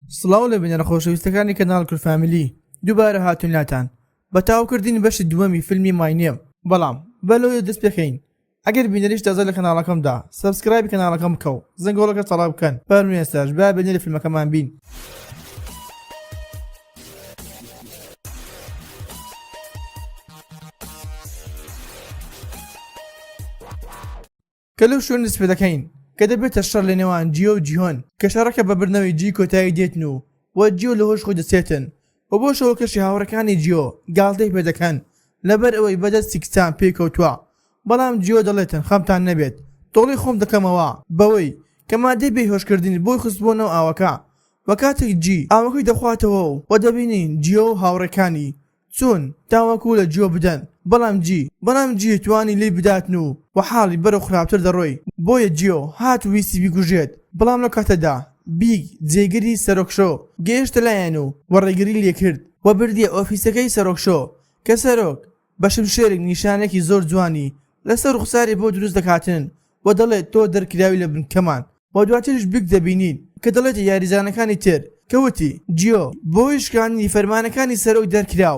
سڵاو لە بینەرە خۆشەویستەکانی کەناڵ کورد فامیلی دووبارە هاتوین لاتان بە تەواوکردنی بەشی دووەمی فیلمی My Name بەڵام بە لەوەی دەست پێکەین ئەگەر بینەریش تازە لە کەناڵەکەمدا subscribe ی کەناڵەکەم بکە و زەنگۆڵەکە چاڵاک بکەن فەرموو ئێستاش با بینەری فیلمەکەمان بین. کە لەو شوێنە دەست پێدەکەین کە دەبێتە شەڕ لە نێوان جیۆ و جیهۆن کە شەڕەکە بە بردنەوەی جی کۆتایی دێتن و وە جیۆ لە هۆش خۆی دەچێتن و بۆ شەوەکەشی هاوڕێکانی جیۆ گاڵتەی پێ دەکەن لەبەر ئەوەی بە دەستی کچان پێی کەوتوە بەڵام جیۆ دەڵێتن خەمتان نەبێت تۆڵەی خۆم دەکەمەوە بەوەی کە مادەی بێهۆشکردنی بۆی خستبوە ناو ئاوەکە وە کاتێک جی ئاوەکەی دەخواتەوە و وە دەبینین جیۆ و هاوڕێکانی چوون تاوەکو لە جیۆ بدەن بەڵام جی بەڵام جی توانی لێی بداتن و وە حاڵی بەرەو خراپتر دەڕۆی بۆیە جیۆ هات و ویستی بیکوژێت بەڵام لەو کاتەدا بیگ جێگری سەرۆک شۆ گەیشتە لایان و وە ڕێگری لێکرد و بردیە ئۆفیسەکەی سەرۆک شۆ کە سەرۆک بە شمشێرێک نیشانێکی زۆر جوانی لەسەر ڕوخساری بۆ دروست دەکاتن و دەڵێت تۆ دەرکراوی لە بنکەمان و دواتریش بیگ دەبینین کە دەڵێتە یاریزانەکانی تر کە وتی جیۆ بەهۆی شکاندنی فەرمانەکانی سەرۆک دەرکرا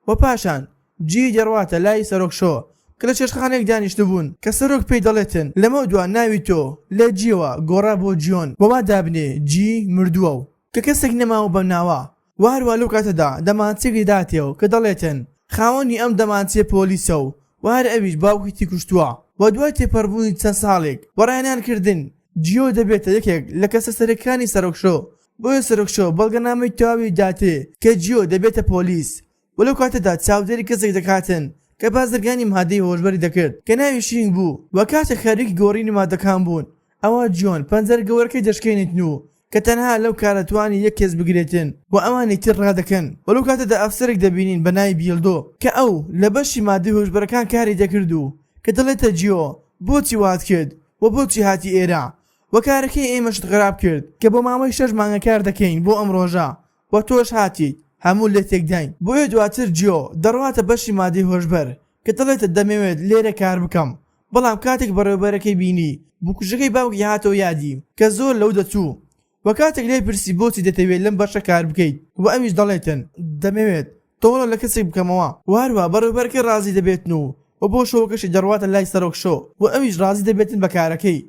و پاشان جی دەڕواتە لای سەرۆک شۆ کە لە چێشتخانەیەک دانیشتبوون کە سەرۆک پێی دەڵێتن لەمەودوا ناوی تۆ لە جیەوە گۆڕا بۆ جیۆن و وا دابنێ جی مردووە و کە کەسێک نەماوە بەم ناوە و هەروا لەو کاتەدا دەمانچەیەک دەداتێ و کە دەڵێتن خاوەنی ئەم دەمانچەیە پۆلیسە و و هەر ئەویش باوکیتی کوشتووە و دوای تێپەڕبوونی چەند ساڵێک و ڕاهێنان کردن جیۆ دەبێتە یەکێک لە کەسە سەرەکیەکانی سەرۆک شۆ بۆیە سەرۆک شۆ بەڵگەنامەی تەواوی داتێ کە جیۆ دەبێتە پۆلیس و لەو کاتەدا چاودێری کەسێک دەکاتن کە بازرگانی مادەی هۆشبەری دەکرد کە ناوی شینگ بوو و کاتێک خەریکی گۆڕینی مادەکان بوون ئەوا جیۆن پەنجەرە گەورەکەی دەشکێنێتن و کە تەنها لەو کارە توانی یەک کەس بگرێتن و ئەوانی تر ڕادەکەن و لەو کاتەدا ئەفسەرێک دەبینین بە ناوی بیڵدۆ کە ئەو لە بەشی مادەی هۆشبەرەکان کاری دەکرد و کە دەڵێتە جیۆ بۆچی وات کرد و بۆچی هاتی ئێرە و کارەکەی ئێمەشت خراپ کرد کە بۆ ماوەی شەش مانگە کار دەکەین بۆ ئەم ڕۆژە و تۆش هاتیت هەموو لێ تێکداین بۆیە دواتر جیۆ دەڕواتە بەشی مادەی هۆشبەر کە دەڵێتە دەمەوێت لێرە کار بکەم بەڵام کاتێک بەڕێوەبەرەکەی بینی بکوژەکەی باوکی هاتەوە یادی کە زۆر لەو دەچوو و کاتێک لێی پرسی بۆچی دەتەوێت لەم بەشە کار بکەیت و ئەویش دەڵێتن دەمەوێت تۆڵە لە کەسێک بکەمەوە و هەروە بەڕێوەبەرەکەی ڕازی دەبێتن و و بۆ شەوەکەشی دەڕواتە لای سەرۆک شۆ و ئەویش ڕازی دەبێتن بە کارەکەی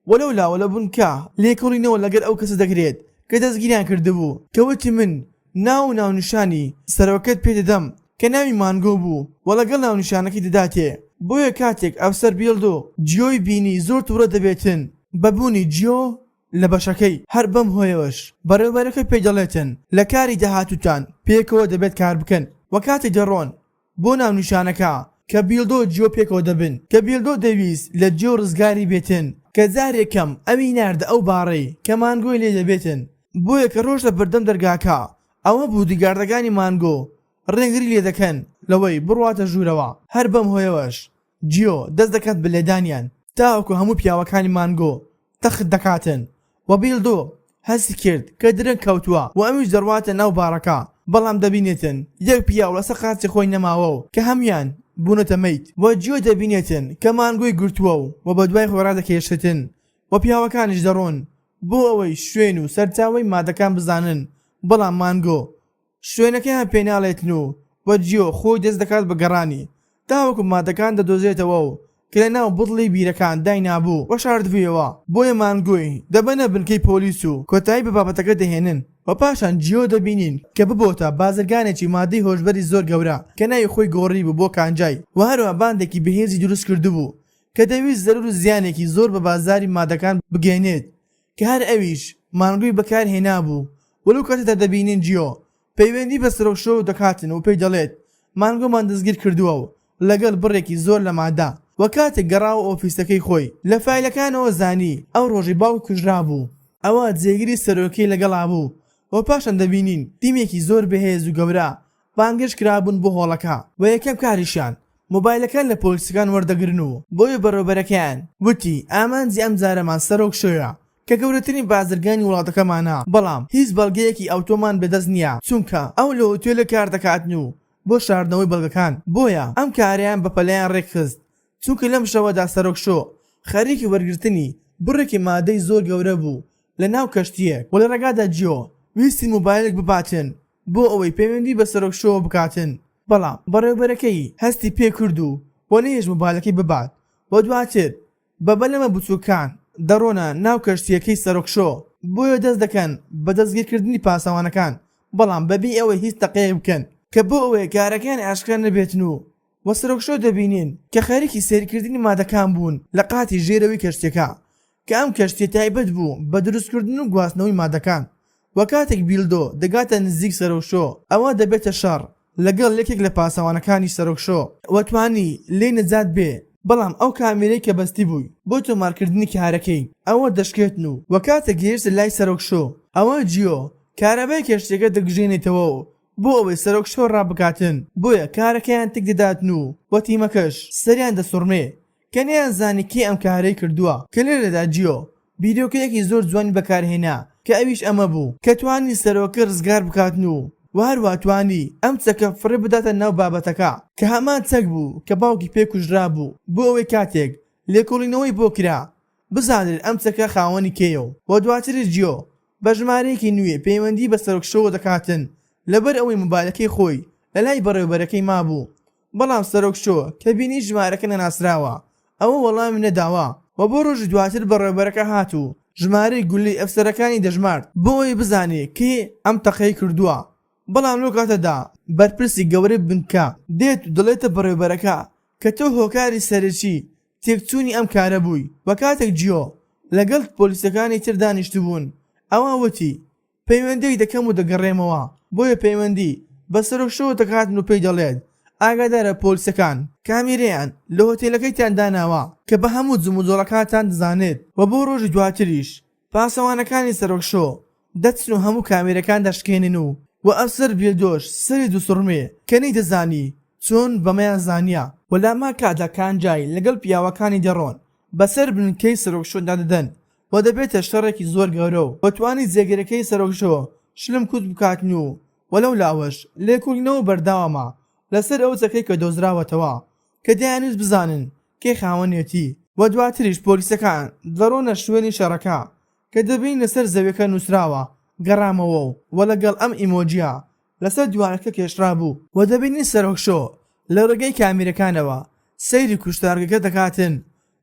و لەو لاوە لە بنکە لێکۆڵینەوە لەگەل ئەو کەسە دەکرێت کە دەستگیریان کردبوو کە وتی من ناو و ناونیشانی سەرۆکەت پێ دەدەم کە ناوی مانگۆ بوو و لەگەڵ ناونیشانەکەی دەداتێ بۆیە کاتێک ئەفسەر بیڵدۆ جیۆی بینی زۆر توڕە دەبێتن بە بوونی جیۆ لە بەشەکەی هەر بەم هۆیەوەش بەڕێوبەرەکە پێی دەڵێتن لە کاری داهاتووتان پێکەوە دەبێت کار بکەن و کاتێک دەڕۆن بۆ ناونیشانەکە کە بیڵدۆ جیۆ پێکەوە دەبن کە بیڵدۆ دەیویست لە جیۆ ڕزگاری بێتن کە جارێکەم ئەوی ناردە ئەو باڕەی کە مانگۆی لێ دەبێتن بۆیە کە ڕۆشتە بەردەم دەرگاکە ئەوە بوو دیگاردەکانی مانگۆ ڕێگری لێ دەکەن لەوەی بڕواتە ژوورەوە هەر بەم هۆیەوەش جیۆ دەست دەکات بە لێدانیان تاوەکو هەموو پیاوەکانی مانگۆ تەخت دەکاتن و بیڵدۆ هەستی کرد کە درەنگ کەوتووە و ئەویش دەڕواتە ناو باڕەکە بەڵام دەبینێتن یەک پیاو لەسەر قاچی خۆی نەماوە و کە هەموویان بوونەتە مەیت و جیۆ دەبینێتن کە مانگۆی گرتووە و و بەدوای خۆی ڕادەکێشێتن و پیاوەکانیش دەڕۆن بۆ ئەوەی شوێن و سەرچاوەی مادەکان بزانن بەڵام مانگۆ شوێنەکەیان پێناڵێتن و و جیۆ خۆی دەست دەکات بە گەڕانی تاوەکو مادەکان دەدۆزێتەوە و کە لە ناو بتڵی بیرەکان داینابوو و شاردبوویەوە بۆیە مانگۆی دەبەنە بنکەی پۆلیس و کۆتایی بە بابەتەکە دەهێنن و پاشان جیۆ دەبینین کە ببۆتە بازرگانێکی مادەی هۆشبەری زۆر گەورە کە ناوی خۆی گۆڕیبوو بۆ کانجای و هەروەها باندێکی بەهێزی دروست کردبوو کە دەیویست زەرەر و زیانێکی زۆر بە بازاری مادەکان بگەیەنێت کە هەر ئەویش مانگۆی بەکار هێنابوو و لەو کاتەدا دەبینین جیۆ پەیوەندی بە سەرۆک شۆ دەکاتن و پێی دەڵێت مانگۆمان دەستگیر کردووە و لەگەڵ بڕێکی زۆر لە مادە و کاتێک گەڕاوە ئۆفیسەکەی خۆی لە فایلەکانەوە زانی ئەو ڕۆژەی باوکی کوژرابوو ئەوا جێگری سەرۆکی لەگەڵا بوو و پاشان دەبینین تیمێکی زۆر بەهێز و گەورە بانگهێشت کرابوون بۆ هۆڵەکە و یەکەم کاریشیان مۆبایلەکان لە پۆلیسەکان وەردەگرن و بۆیە بەڕێوبەرەکەیان وتی ئامانجی ئەمجارەمان سەرۆک شۆیە کە گەورەترین بازرگانی وڵاتەکەمانە بەڵام هیچ بەڵگەیەکی ئەوتۆمان بەدەست نییە چونکە ئەو لە ئوتێلێک کار دەکاتن و بۆ شاردنەوەی بەڵگەکان بۆیە ئەم کارەیان بەپەلەیان ڕێکخست چونکە لەم شەوەدا سەرۆک شۆ خەریکی وەرگرتنی بڕێکی مادەی زۆر گەورە بوو لە ناو کەشتییەک و لە ڕێگادا جیۆ. ویستی مۆبایلێک بباتن بۆ ئەوەی پەیوەندی بە سەرۆک شۆوە بکاتن بەڵام بەڕێوبەرەکەی هەستی پێ کرد و وە نەیهێشت مۆبایلەکەی ببات وە دواتر بە بەلەمە بچووکان دەڕۆنە ناو کەشتییەکەی سەرۆک شۆ بۆیە دەست دەکەن بە دەستگیرکردنی پاسەوانەکان بەڵام بەبێ ئەوەی هیچ تەقەیەک بکەن کە بۆ ئەوەی کارەکەیان ئاشکرا نەبێتن و وە سەرۆک شۆ دەبینین کە خەریکی سەیرکردنی مادەکان بوون لە قاتی ژێرەوەی کەشتیەکە کە ئەم کەشتیە تایبەت بوو بە دروستکردن و گواستنەوەی مادەکان وە کاتێک بیلدۆ دەگاتە نزیک سەرۆک شۆ ئەوا دەبێتە شەڕ لەگەڵ یەکێک لە پاسەوانەکانی سەرۆک شۆ وە توانی لێی نەجات بێ بەڵام ئەو کامێرەی کە بەستیبووی بۆ تۆمارکردنی کارەکەی ئەوە دەشکێتن و وە کاتێک گەیشتە لای سەرۆک شۆ ئەوا جیۆ کارەبای کەشتیەکە دەکوژێنێتەوە و بۆ ئەوەی سەرۆک شۆ ڕابکاتن بۆیە کارەکەیان تێک دەداتن و وە تیمەکەش سەریان دەسوڕمێ کە نەیانزانی کێ ئەم کارەی کردووە کە لێرەدا جیۆ بیرۆکەیەکی زۆر جوانی بەکارهێنا کە ئەویش ئەمە بوو کە توانی سەرۆکە ڕزگار بکاتن و وە هەروا توانی ئەم چەکە فڕێ بداتە ناو بابەتەکە کە هەمان چەک بوو کە باوکی پێ کوژرابوو بۆ ئەوەی کاتێک لێکۆڵینەوەی بۆ کرا بزانرێت ئەم چەکە خاوەنی کێیە و وە دواتریش جیۆ بە ژمارەیەکی نوێ پەیوەندی بە سەرۆک شۆوە دەکاتن لەبەر ئەوەی مۆبایلەکەی خۆی لەلای بەڕێوبەرەکەی مابوو بەڵام سەرۆک شۆ کە بینی ژمارەکە نەناسراوە ئەوە وەڵامی نەداوە و بۆ ڕۆژی دواتر بەڕێوبەرەکە هات و ژمارەی گوللەی ئەفسەرەکانی دەژمارد بۆ ئەوەی بزانێ کێ ئەم تەقەی کردووە بەڵام لەو کاتەدا بەرپرسی گەورەی بنکە دێت و دەڵێتە بەڕێوبەرەکە کە تۆ هۆکاری سەرەکی تێکچوونی ئەم کارە بووی و کاتێک جیۆ لەگەڵ پۆلیسەکانی تر دانیشتبوون ئەوا وتی پەیوەندیەک دەکەم و دەگەڕێمەوە بۆیە پەیوەندی بە سەرۆک شۆوە دەکاتن و پێی دەڵێت ئاگادارە پۆلیسەکان کامیرەیان لە هۆتێلەکەیتان داناوە کە بە هەموو جموجۆڵەکانتان دەزانێت و بۆ ڕۆژی دواتریش پاسەوانەکانی سەرۆک شۆ دەچن و هەموو کامێرەکان دەشکێنن و و ئەفسەر بیلدۆش سەری دەسوڕمێ کە نەیدەزانی چۆن بەمەیان زانیە. و لەما کاتدا کانجای لەگەڵ پیاوەکانی دەڕۆن بەسەر بنکەی سەرۆک شۆدا دەدەن و دەبێتە شەڕێکی زۆر گەورە و و توانی جێگرەکەی سەرۆک شۆ شلم کوت بکاتن و و لەولاوەش لێکۆڵینەوە بەردەوامە لەسەر ئەو چەکەی کە دۆزراوەتەوە کە دەیانویست بزانن کێ خاوەنیەتی و دواتریش پۆلیسەکان دەڕۆنە شوێنی شەڕەکە کە دەبینین لەسەر زەویەکە نوسراوە گەڕامەوە و لەگەڵ ئەم ئیمۆجیە لەسەر دیوارەکە کێشرابوو. وە دەبینین سەرۆک شۆ لە ڕێگەی کامیرەکانەوە سەیری کوشتارگەکە دەکاتن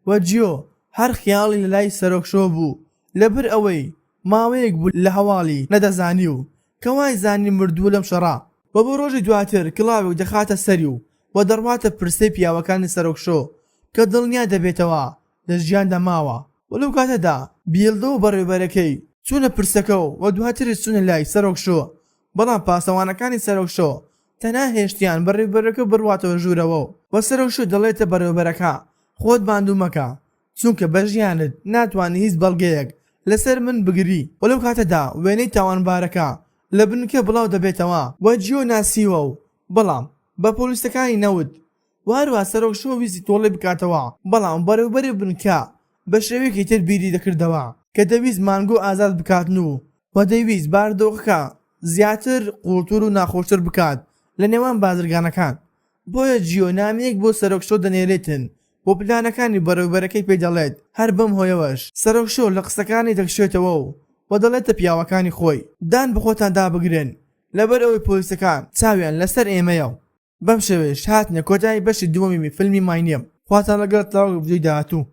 و جیۆ هەر خیاڵی لەلای سەرۆک شۆ بوو لەبەر ئەوەی ماوەیەک بوو لە هەواڵی نەدەزانی و کە وای زانی مردووە لەم شەڕە. وە بۆ ڕۆژی دواتر کڵاوێک دەخاتە سەری و وە دەڕواتە پرسەی پیاوەکانی سەرۆک شۆ کە دڵنیا دەبێتەوە لە ژیاندا ماوە و لەو کاتەدا بیڵدۆ و بەڕێوبەرەکەی چوونە پرسەکە و وە دواتریش چوونە لای سەرۆک شۆ بەڵام پاسەوانەکانی سەرۆک شۆ تەنها هێشتیان بەڕێوبەرەکە بڕواتەوە ژوورەوە و سەرۆک شۆ دەڵێتە بەڕێوبەرەکە خۆت ماندوو مەکە چونکە بە ژیانت ناتوانی هیچ بەڵگەیەک لەسەر من بگری و لەو کاتەدا وێنەی تاوانبارەکە لە بنکە بڵاو دەبێتەوە و جیۆ ناسیوە و بەڵام بە پۆلیسەکانی نەوت و هەروەها سەرۆک شۆ ویستی تۆڵەی بکاتەوە بەڵام بەڕێوبەری بنکە بە شێوەیەکی تر بیری دەکردەوە کە دەویست مانگۆ ئازاد بکاتن و و دەیویست بارودۆخەکە زیاتر قوڵتر و ناخۆشتر بکات لە نێوان بازرگانەکان بۆیە جیۆ نامەیەک بۆ سەرۆک شۆ دەنێرێتن و پلانەکانی بەڕێوبەرەکەی پێ دەڵێت هەر بەم هۆیەوەش سەرۆک شۆ لە قسەکانی دەکشێتەوە و و دەڵێتە پیاوەکانی خۆی دان بەخۆتاندا بگرن لەبەر ئەوەی پۆلیسەکان چاویان لەسەر ئێمەیە و بەم شێوەیەش هاتینە کۆتایی بەشی دووەمی فیلمی My Name خواتان لەگەڵ تاوەکو ڤیدیۆی داهاتوو.